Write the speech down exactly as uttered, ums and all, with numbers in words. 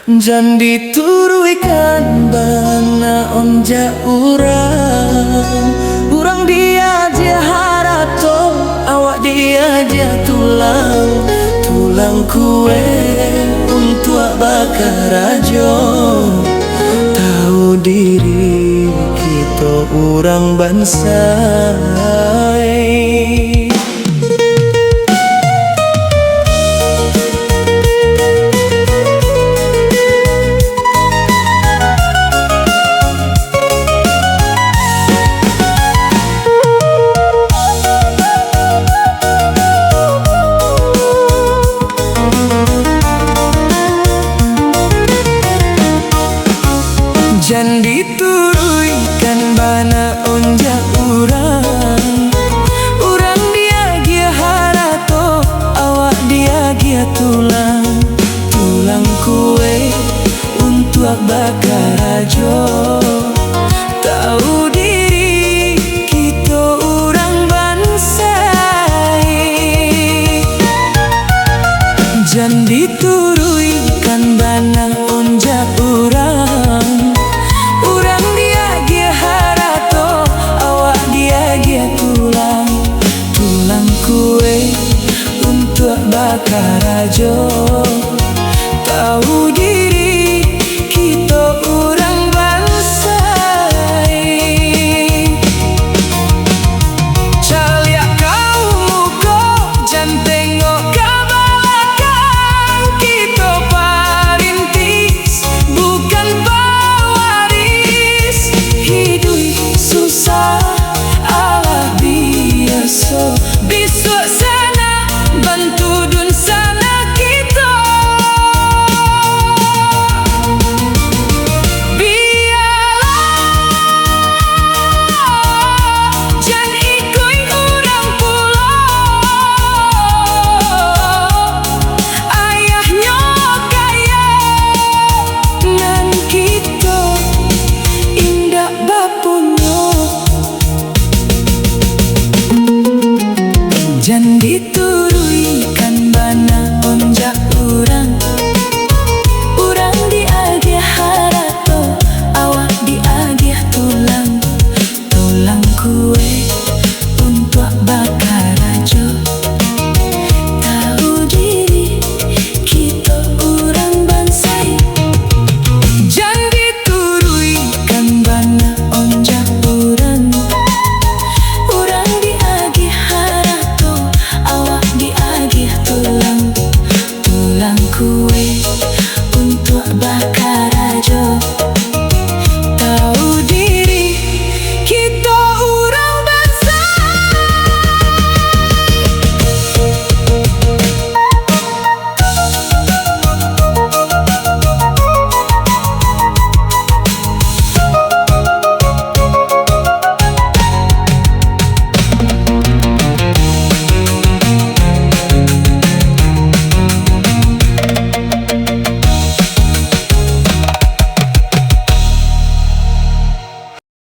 Jan dituruikan bana onjak urang. Urang diagiah harato, awak diagiah tulang. Tulang kuek untuak bakarajo. Tahu diri kito urang bansai. Jan dituruikan bana onjak urang. Urang diagiah harato, awak diagiah tulang. Tulang kuek untuak bakarajo. Tahu diri kito urang bansai. Jan dituruikan bana onjak urang. Urang diagiah harato, awak diagiah tulang. Tulang kuek untuak bakarajo. Tahu